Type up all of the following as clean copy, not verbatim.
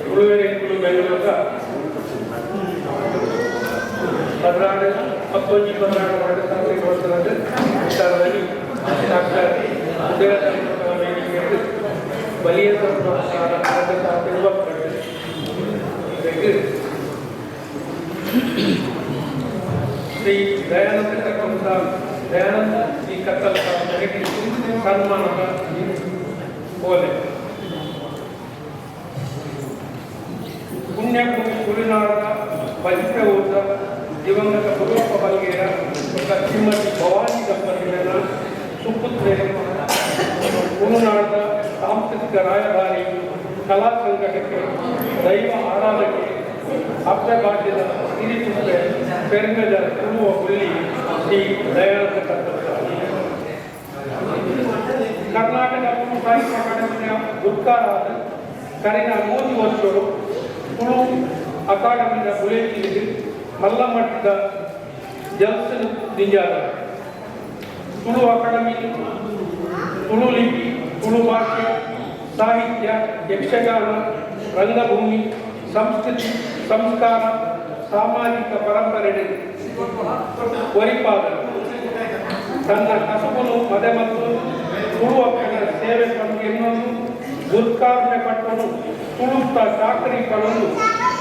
ತುಳುವೆರೆ ಕುಲು ಬೆಂಗಳೂರ 12 19 12 2022 ವಿಚಾರದಲ್ಲಿ ಡಾಕ್ಟರ್ ಉದಯ ವೇದಿಕೆಯಲ್ಲಿ ಬಲಿಯ ಇದಕ್ಕೆ ಶ್ರೀ ದಯಾನಂದ ಕಕ್ಕಂಸಾಲ್, ದಯಾನಂದ ಶ್ರೀ ಕತ್ತಲ್ ಸನ್ಮಾನದ ಓಲೆ. ಪುಣ್ಯಭೂಮಿ ತುಳುನಾಡ ಬಜಿಪೆ ಊರ್ದ ದಿವಂಗತ ಗುರುವಪ್ಪ ಬಲ್ಗೇರ ಬೊಕ್ಕ ಶ್ರೀಮತಿ ಭವಾನಿ ದಂಪತಿಗಳ ಸುಪುತ್ರೆ, ತುಳುನಾಡ ಸಾಂಸ್ಕೃತಿಕ ರಾಯಭಾರಿ, ಕಲಾ ಸಂಘಟಕೆ, ದೈವ ಆರಾಧಕೆ, ಅಪ್ಪೆ ಭಾಗ್ಯದ ಹಿರಿತುಪ್ಪೆ, ಪೆರ್ಮೆದ ತುಳುವ ಹುಲ್ಲಿ ಶ್ರೀ ದಯಾನಂದ ಕತ್ತಲ್ಸಾರ್. ಕರ್ನಾಟಕ ತುಳು ಸಾಹಿತ್ಯ ಅಕಾಡೆಮಿಯ ಗುರ್ಕಾರಾದ ಕರಿನ 3 ವರ್ಷಗಳು ತುಳು ಅಕಾಡೆಮಿಯ ಬುಲೆಚಿಲಿಗೆ ಮಲ್ಲ ಮಟ್ಟದ ಜಲ್ಸನ್ ದಿಂಜಾರ. ತುಳು ಅಕಾಡೆಮಿ ತುಳು ಲಿಪಿ, ತುಳು ಭಾಷೆ, ಸಾಹಿತ್ಯ, ಯಕ್ಷಗಾನ, ರಂಗಭೂಮಿ, ಸಂಸ್ಕೃತಿ, ಸಂಸ್ಕಾರ, ಸಾಮಾಜಿಕ ಪರಂಪರೆ ಒರಿಪಾದ ತನ್ನ ಕಸುಬನು ಮದೆ ಮತ್ತು ತುಳು ಅಪ್ಪನ ಸೇವೆ ಪಂದು ಎನ್ನೊಂದು ಗುರ್ಕಾರ್ಮೆ ಪಟ್ಟನು ತುಳುತ್ತ ಚಾಕರಿ ಪನೊಂದು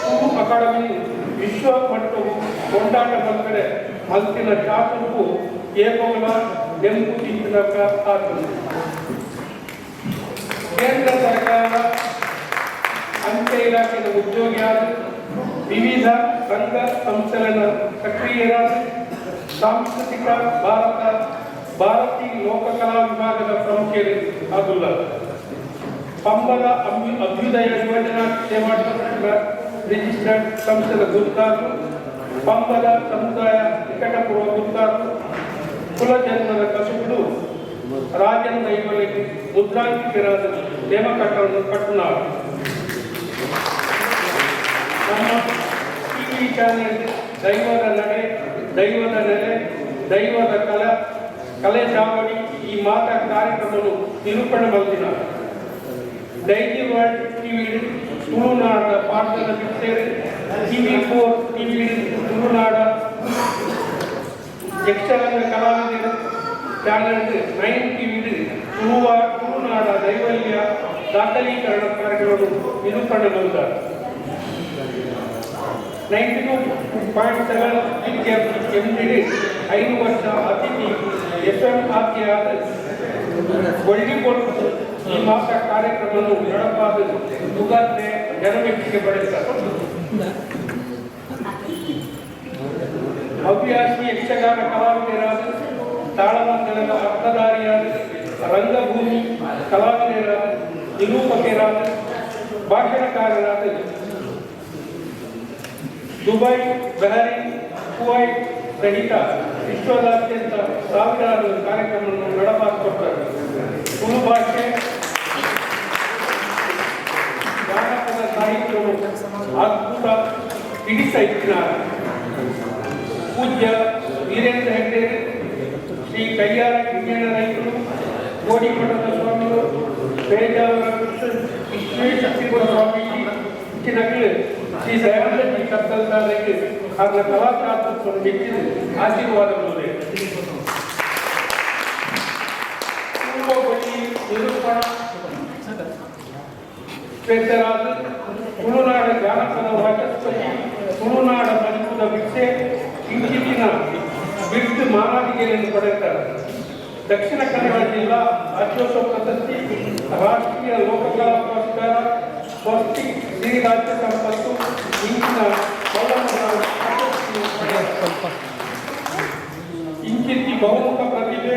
ತುಳು ಅಕಾಡೆಮಿ ವಿಶ್ವ ಮಟ್ಟವು ಕೊಂಡಾಟ ಬಂದರೆ ಮಲ್ತಿನ ಚಾತುರ್ಪು ಏಕೋಲ ನೆಂಪು ತಿಂತಿನಕ ಆತುಂಡು. ಕೇಂದ್ರ ಸರ್ಕಾರ ಅಂಚೆ ಇಲಾಖೆಯ ಉದ್ಯೋಗಿಯಾದ, ವಿವಿಧ ಸಂಘ ಸಂಸ್ಥೆಗಳ ಸಕ್ರಿಯರಾದ, ಸಾಂಸ್ಕೃತಿಕ ಭಾರತ ಭಾರತಿ ಲೋಕಕಲಾ ವಿಭಾಗದ ಪ್ರಮುಖರು ಆದುಲ್ಲ. ಪಂಬದ ಅಭ್ಯುದಯ ಯುವಜನ ಸೇವಾ ಟ್ರಸ್ಟ್ ರಿಜಿಸ್ಟರ್ಡ್ ಸಂಸ್ಥೆದ ಗುರುತಾರು, ಪಂಬದ ಸಮುದಾಯ ನಿಕಟಪೂರ್ವ ಗುರುತಾರು, ಕುಲಜನ್ಮದ ಕಸುಬುಡು ರಾಜನ್ ದೈವಗಳಿಗೆ ಮುದ್ರಾಂಕಿತರಾದ ನೇಮಕಟ್ಟವನ್ನು ಕಟ್ಟುನಾರು. ನಮ್ಮ ಟಿವಿ ಚಾನೆಲ್ ದೈವದ ನಡೆ, ದೈವದ ನೆಲೆ, ದೈವದ ಕಲಾ ಕಲೆ ಚಾವಡಿ ಈ ಮಾತಾ ಕಾರ್ಯಕ್ರಮವನ್ನು ನಿರೂಪಣೆ ಮಲ್ದಿನ. ಡೈಲಿ ವರ್ಲ್ಡ್ ಟಿವಿ ತುಳುನಾಡ ಪಾಡ್ದನ ಪಿಕ್ಚರ್, ಟಿವಿ 4 ಟಿವಿ ತುಳುನಾಡ ಯಕ್ಷರಂಗ ಕಲಾವಿದರು ಚಾನೆಲ್ 9 ಟಿವಿ ತುಳುನಾಡ ದೈವಲ್ಯ ದಾಖಲೀಕರಣ ಕಾರ್ಯಗಳನ್ನು ನಿರೂಪಣೆ ಮಲ್ದಾರ್. 92.7 ಎಂ 5 ವರ್ಷ ಅತಿಥಿ ಎಫ್ಎಂ ಆರ್ಟಿಆರ್ ಒಳ್ಳಿಕೊಟ್ಟು ಈ ಮಾಸ ಕಾರ್ಯಕ್ರಮವನ್ನು ನಡಪಾದ ಯುಗಾದ್ರೆ ಜನಮೆಚ್ಚಿಗೆ ಪಡೆಯುತ್ತಾರೆ. ಹವ್ಯಾಸಿ ಯಕ್ಷಗಾನ ಕಲಾವಿದರಾದ, ತಾಳಮದ್ದಳೆದ ಅರ್ಥಧಾರಿಯಾದ, ರಂಗಭೂಮಿ ಕಲಾವಿದರಾದ, ನಿರೂಪಕರಾದ, ಭಾಷಣಕಾರರಾದ, ದುಬೈ, ಬಹರೈನ್, ಕುವೈಟ್ ಸಹಿತ ವಿಶ್ವದಾದ್ಯಂತ ಸಾವಿರಾರು ಕಾರ್ಯಕ್ರಮವನ್ನು ನಡಪಾಸಿಕೊಡ್ತಾರೆ. ತುಳು ಭಾಷೆ, ಜಾನಪದ ಸಾಹಿತ್ಯವು ಅದ್ಭುತ ಹಿಡಿತ ಇತ್ತಿನ ಪೂಜ್ಯ ವೀರೇಂದ್ರ ಹೆಗ್ಡೆ, ಶ್ರೀ ಕಯ್ಯಾರ ಕಿಞ್ಞಣ್ಣ ರೈಕುಲು, ಕೋಡಿಮಠದ ಸ್ವಾಮಿಗಳು, ಪೇಜಾವರ ವಿಶ್ವೇಶತೀರ್ಥ ಸ್ವಾಮೀಜಿ ಇಂಚಿನಕ್ಲು ಶ್ರೀ ದಯಾನಂದ ಜಿ ಕತ್ತಲ್ಸಾರಿಗೆ ಅವರ ಕಲಾಚಾತುರ್ಯವನ್ನು ಮೆಚ್ಚಿದ ಆಶೀರ್ವಾದ ಮಾಡಿದೆ. ಪೂರ್ವಬಳ್ಳಿ ನಿರೂಪಣಾ ಕ್ಷೇತ್ರರಾದ, ತುಳುನಾಡ ಜಾನಪದ ವಾಚಸ್ಪತಿ, ತುಳುನಾಡ ಮದಿಪುದ ಭಿಕ್ಷೆ ಇಂಚಿತ್ತಿನ ಬಿರುದು ಮಾನಾದಿಗೆಯನ್ನು ಪಡೆಯುತ್ತಾರೆ. ದಕ್ಷಿಣ ಕನ್ನಡ ಜಿಲ್ಲಾ ರಾಜ್ಯೋತ್ಸವ ಪ್ರಶಸ್ತಿ, ರಾಷ್ಟ್ರೀಯ ಲೋಕಕಲಾ ಪುರಸ್ಕಾರ, ಸ್ವಸ್ತಿ ಶ್ರೀ ರಾಜ್ಯ ಸಂಪತ್ತು ಇಂಚಿನ ಪ್ರಶಸ್ತಿಯನ್ನು ಪಡೆಯುತ್ತಾರೆ. ಇಂಚಿತ್ತಿ ಬಹುಮುಖ ಪ್ರತಿಭೆ,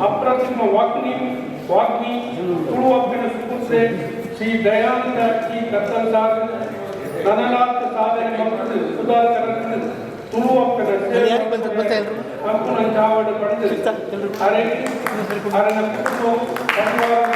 ಅಪ್ರತಿಮ ವಾಗ್ಮಿ ವಾಗ್ಮಿ ತುಳುವಬ್ಬಿನ ಸುಪುತ್ರೆ ಶ್ರೀ ದಯಾನಂದ ಟಿ ಕತ್ತಲ್ಸಾರ್ ನನಲಾತ್ ಸಾಧನೆ ಮತ್ತು ಸುಧಾಕರನ್ ತುಳುವಪ್ಪನ ಸಂಪೂರ್ಣ ಚಾವಡು ಪಡೆದು ಅರೆ ಅರನ ಕುಟುಂಬ ಪರಿವಾರ.